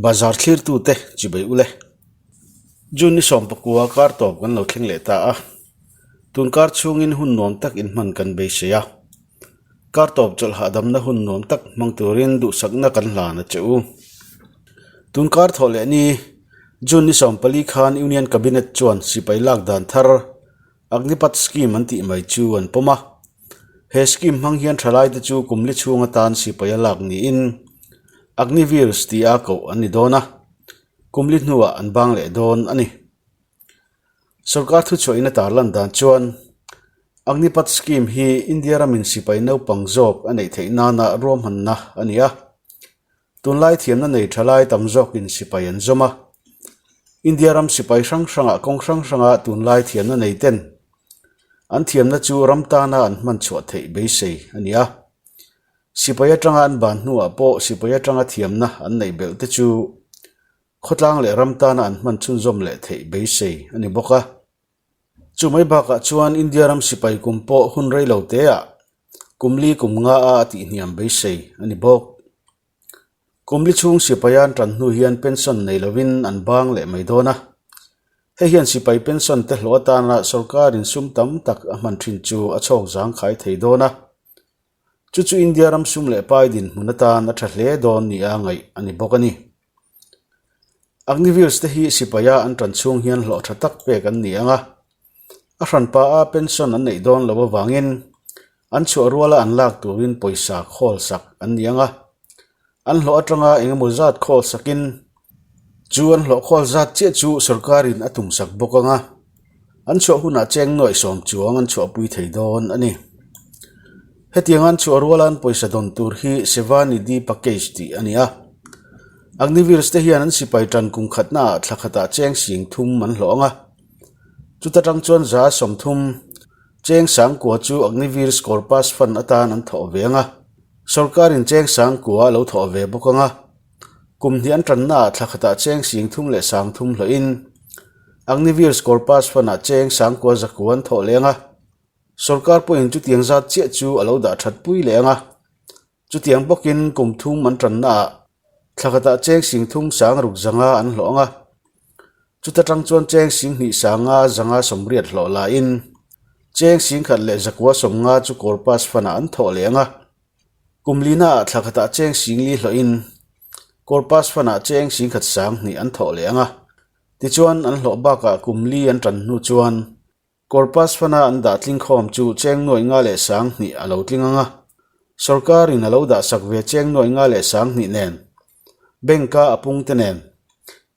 Bazar thlirtute chibai ule. June ni 19 kar tawp kan lo thleng leh ta a. Tun kar chhungin hun nuam tak inhman kan beisei a. Kar tawp chawlh hahdamna hun nuam tak hmang turin duhsakna kan hlan a che u. Tun kar thawh leh ni June ni 14 khan Union Cabinet chuan sipai lak dan thar Agnipath Scheme an tih mai chu an pawm a. He scheme hmang hian thalaite chu kum li chhung atan sipai a lak niin Agniveers tia koh an ni dawn a, kum li hnuah an bang leh dawn a ni. Sorkar thuchhuahin a tarlan dan chuan Agnipath Scheme hi India ramin sipai naupang zawk a neih theih nana ruahmanna a ni a. Tunlai thiamna nei thalai tam zawkin sipai an zawm a. India ram sipai hrang hrangah kawng hrang hranga tunlai thiamna nei ten an thiamna chu ram tana an hman chhuah theih beisei a ni a. Sipai atanga an ban hnuah pawh sipai atanga thiamna an neih belh te chu khawtlang leh ram tana an hman chhunzawm leh theih beisei a ni bawk a. Chu mai bakah chuan India ram sipai kum pawh hun rei lo teah kum li kum nga a a tihhniam beisei a ni bawk. Kum li chhung sipai an tan hnu hian pension nei lovin an bang leh mai dawn a. Hei hian sipai pension te hlawh atana sorkarin sum tam tak a hman thin chu a chhawk zangkhai thei dawn a. Chu chu India ram sum leh pai dinhmun atan a tha hle dawn nia ngaih a ni bawk a ni. Agniveers te hi sipaia an tan chhung hian hlawh tha tak pek an ni ang a, a hranpa a pension an neih dawn loh avangin an chhuah ruala an lak turin pawisa khawl sak an ni ang a, an hlawh atanga engemaw zat khawl sakin chu an hlawh khawl zat chiah chu sorkarin a tum sak bawk ang a, an chhuah hunah cheng nuaih sawm chuang an chhuahpui thei dawn a ni. Hetiang an chhuah ruala an pawisa dawn tur hi Sevanidhi Package tih a ni a. Agniveers te hian an sipai tan kum khatnaah thla khatah cheng sing thum an hlawh ang a. Chuta tang chuan 30 cheng sangkua chu Agniveers Corpus Fund atan an thawh ve ang a. Sorkarin cheng sangkua a lo thawh ve bawk ang a. Kum hnih an tannaah thla khatah cheng sing thum leh sang thum hlawhin Agniveers Corpus Fund-ah cheng sangkua zakua an thawh leh ang a. Sorkar pawhin chutiang zat chiah chu a lo dah that pui leh ang a. Chutiang bawkin kum thum an tannaah thla khatah cheng sing thum sang ruk zanga an hlawh ang a. Chuta tang chuan cheng sing hnih sanga zanga sawmriat hlawh lahin cheng sing khat leh zakua sawmnga chu Corpus Fund-ah an thawh leh ang a. Kum linaah thla khatah cheng sing li hlawhin Corpus Fund-ah cheng sing khat sang hnih an thawh leh ang a. Tichuan an hlawh bakah kum li an tan hnu chuan Corpus Fund-a an dah tling khawm chu cheng nuaih nga leh sang hnih a lo tling ang a. Sorkarin a lo dah sak ve cheng nuaih nga leh sang hnih nen, bank-a a pungte nen,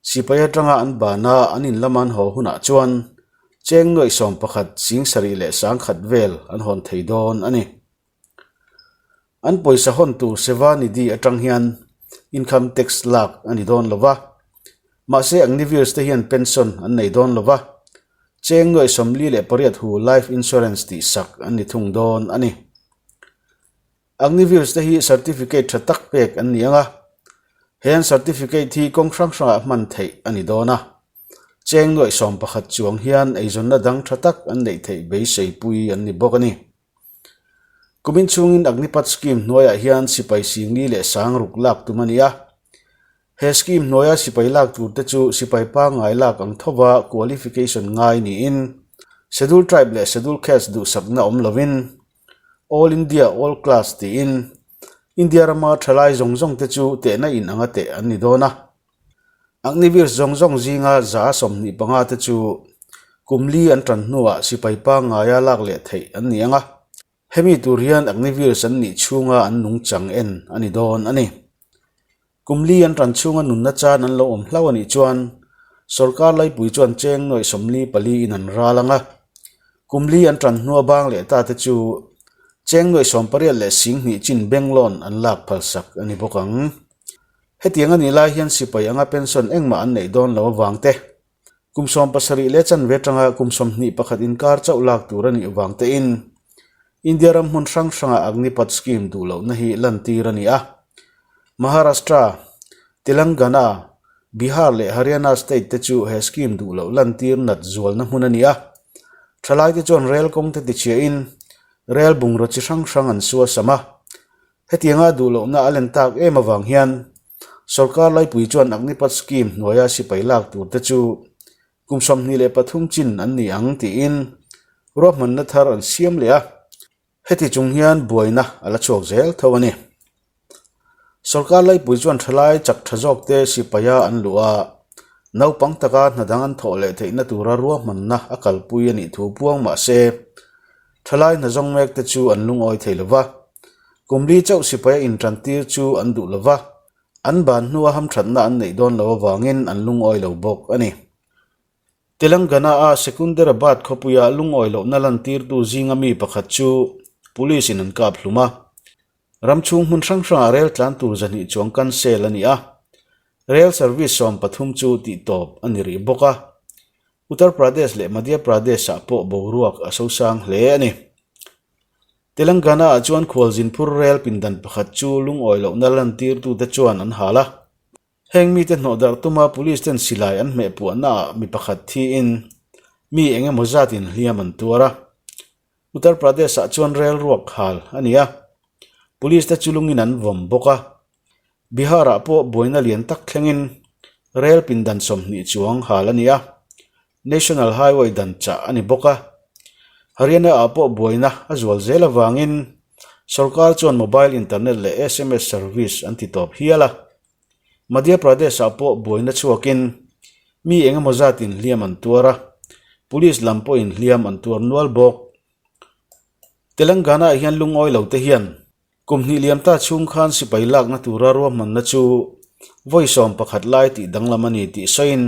sipai atanga an bana an in lama an haw hunah chuan cheng nuaih 11 sing sarih leh sang khat vel an hawn thei dawn a ni. An pawisa hawn tur Seva Nidhi atang hian income tax lak a ni dawn lo va. Mahse Agniveers te hian pension an nei dawn lo va. Cheng nuaih 48 hu life insurance tih sak an ni thung dawn a ni. Agniveers te hi certificate tha tak pek an ni ang a. He an certificate hi kawng hrang hrangah hman theih a ni dawn a. Cheng nuaih 11 chuang hian eizawnna dang tha tak an neih theih beisei pui an ni bawk a ni. Kumin chhungin Agnipath Scheme hnuaiah hian sipai singli leh sang ruk lak tum a ni a. He scheme hnuaia sipai lak tur te chu sipai pangngai lak ang thova qualification ngai niin Schedule Tribe leh Schedule Caste duhsakna awm lovin All India All Class tiin India rama thalai zawng zawng te chu tehna in anga teh an ni dawn a. Agniveers zawng zawng zinga 25 te chu kum li an tan hnuah sipai pangngaia lak leh theih an ni ang a. Hemi tur hian Agniveers an nih chhunga an nungchang en a ni dawn a ni. Kum li an tan chhunga nunna chan an lo awm hlau a nih chuan sorkar laipui chuan cheng nuaih 44 in an ral ang a. Kum li an tan hnua bang leh ta te chu cheng nuaih 80 leh 2000 chin bank loan an lak phalsak a ni bawk ang. Hetiang a nih lai hian sipai anga pension engmah an neih dawn lo avang te, kum 70 leh chanve atanga kum 21 inkar chauh lak tur a nih avang tein India ram hmun hrang hrangah Agnipath scheme duh lohna hi lantir a ni a. Maharashtra, Telangana, Bihar leh Haryana state te chu he scheme duh loh lantir nat zualna hmun a ni a. Thalaite chuan rel kawng te tichhiahin rel bungraw chi hrang hrang an suasam a. Hetianga duh lohna a len tak em avang hian Sorkar laipui chuan Agnipath scheme hnuaia sipai lak tur te chu kum 23 chin an ni ang tiin ruahmanna thar an siam leh a. Heti chung hian buaina a la chhuak zel tho a ni. Sorkar laipui chuan thalai chak tha zawk te sipaia an luh a, naupang taka hna dang an thawh leh theihna tura ruahmanna a kalpui a nih thu puang mah se, thalai hna zawng mek te chu an lungawi thei lo va. Kum li chauh sipaia intantir chu an duh lo va, an ban hnua hamthatna an neih dawn lo avangin an lungawi lo bawk a ni. Telangana-a Secunderabad khawpuia lungawi lohna lantirtu zinga mi pakhat chu Police-in an kap hlum a. Ram chhung hmun hrang hrangah rel tlan tur zahnih chuang cancel a ni a, rel service 13 chu tihtawp a ni rih bawk a. Uttar Pradesh leh Madhya Pradesh-ah pawh boruak a sosang hle a ni. Telangana-ah chuan khualzin phur rel pindan pakhat chu lungawi lohna lantirtute chuan an hal a. Heng mite hnawh darh tuma police ten silai an hmeh puahnaah mi pakhat thiin mi eng emaw zatin hliam an tuar a. Uttar Pradesh-ah chuan rel ruak hal a ni a, police te chu lungin an vawm bawk a. Bihar-ah pawh buaina lian tak thlengin rel pindan 20 chuang hal a ni a, National Highway dan chah a ni bawk a. Haryana-ah pawh buaina a zual zel avangin sorkar chuan mobile internet leh sms service an ti tawp hial a. Madhya Pradesh-ah pawh buaina chhuakin mi eng emaw zatin hliam an tuar a, police lam pawhin hliam an tuar nual bawk. Telangana-ah hian lungawi lo te hian kum hnih liam ta chhung khan sipai lakna tura ruahmanna chu vawi 11 lai tih danglam a ni tih sawiin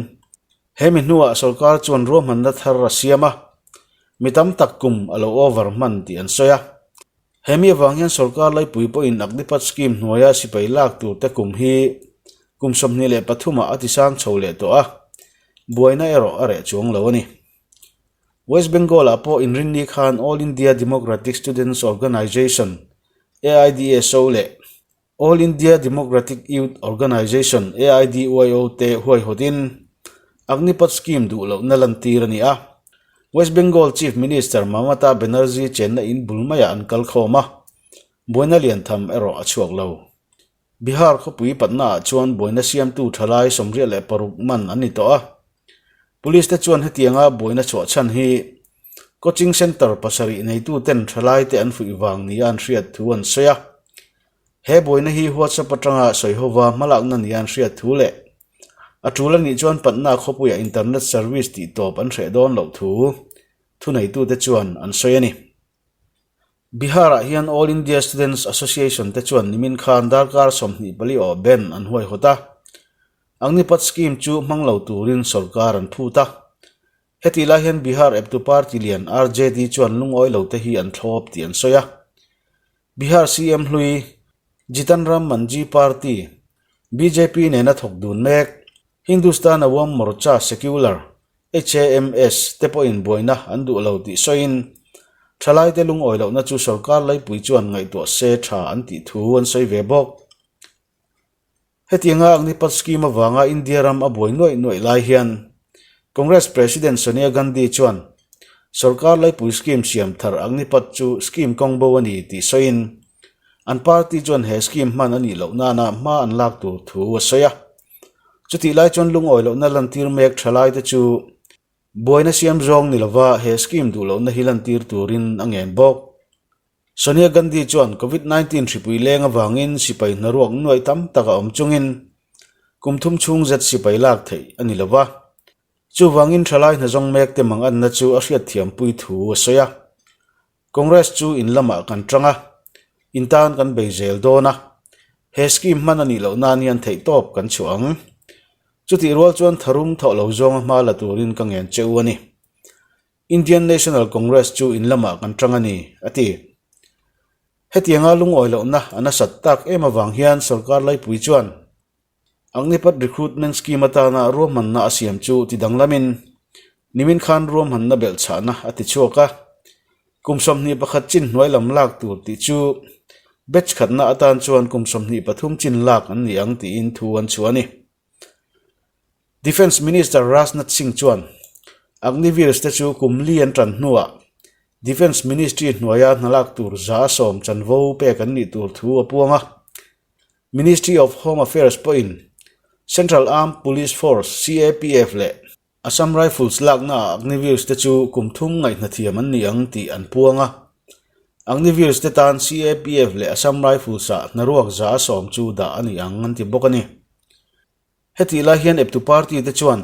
he mi hnuah sorkar chuan ruahmanna thar a siam a, mi tam tak kum a lo over hman tih an sawi a. He mi avang hian sorkar laipui pawhin Agnipath scheme hnuaia sipai lak tur te kum hi kum 23 ah a tisang chho leh tawh a, buaina erawh a reh chuang lo a ni. West Bengal ah pawh inrinni khan All India Democratic Students Organisation, AIDSO, leh All India Democratic Youth Organisation, AIDYO, te huaihawtin Agnipath scheme duh lohna lantir a ni a. West Bengal Chief Minister Mamata Banerjee chenna in bul maiah an kal khawm a, buaina lian tham erawh a chhuak lo. Bihar khawpui Patna-ah chuan buaina siamtu thalai 86 man an ni tawh a. Police te chuan hetianga buaina chhuah chhan hi coaching centre pasarih neituten thalaite an fuih vang nia an hriat thu an sawi a. He buaina hi WhatsApp atanga sawi hova hmalakna nia an hriat thu leh a tul a nih chuan Patna khawpuiah internet service tih tawp an hreh dawn loh thu thuneitute chuan an sawi a ni. Bihar-ah hian All India Students Association te chuan nimin khan darkar 24 awh ban an huaihawt a, Agnipath scheme chu hmang lo turin sorkar an phut a. Hetih lai hian Bihar eptu party lian RJD chuan lungawi lo te hi an thlawp tih an sawi a. Bihar CM hlui Jitan Ram Manjhi party, bjp nena thawk dun mek, Hindustan Awam Morcha Secular, HAMS, te pawhin buaina an duh lo tih sawiin thalaite lungawi lohna chu sorkar laipui chuan ngaihtuah se tha an tih thu an sawi ve bawk. Hetianga Agnipath scheme avanga India ram a buai nuaih nuaih lai hian Congress President Sonia Gandhi chuan sorkar laipui scheme siam thar Agnipath chu scheme kawng bo a ni tih sawiin an party chuan he scheme hman a nih loh nana hma an lak tur thu a sawi a. Chutih lai chuan lungawi lohna lantir mek thalaite chu buaina siam zawng ni lova he scheme duh lohna hi lantir turin a ngen bawk. Sonia Gandhi chuan Covid 19 hripui leng avangin sipai hnaruak nuaih tam tak a awm chungin kum thum chhung zet sipai lak theih a ni lo va. Chuvangin thalai hnazawng mek te manganna chu a hriatthiampui thu a sawi a. Congress chu in lamah kan tang a, in tan kan bei zel dawn a, he scheme hman a nih loh nan hian theihtawp kan chhuah ang. Chutih rual chuan tharum thawh lo zawnga hma la turin ka ngen che u a ni. Indian National Congress chu in lamah kan tang a ni, a ti. Hetianga lungawi lohna a nasat tak em avang hian sorkar laipui chuan Agnipath Recruitment Scheme atana ruahmanna a siam chu ti danglamin nimin khan ruahmanna belhchhahna a ti chhuak a. Kum 21 chin hnuai lam lak tur tih chu batch khatna atan chuan kum 23 chin lak an ni ang tiin thu an chhuah a ni. Defence Minister Rajnath Singh chuan Agniveers te chu kum li an tan hnuah Defence Ministry hnuaia hnalak tur 110 chanvo pek an nih tur thu a puang a. Ministry of Home Affairs pawhin. Central Armed Police Force, CAPF, leh Assam Rifles laknaah Agniveers te chu kum thum ngaihhnathiam an ni ang tih an puang a. Agniveers te tan CAPF leh Assam Rifles-ah hnaruak 110 chu dah a ni ang an ti bawk a ni. Hetih lai hian eptu party te chuan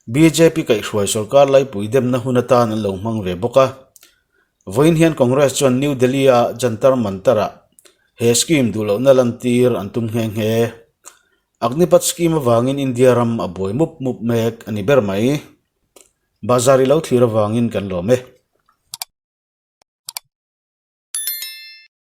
bjp kaihhruai sorkar laipui demna hun atan an lo hmang ve bawk a. Vawiin hian Congress chuan New Delhi-a Jantar Mantar-ah he scheme duh lohna lantir an tum nghe nghe. Agnipath scheme avangin India ram a buai mup mup mek a ni ber mai. Bazar i lo thlir avangin kan lawm e.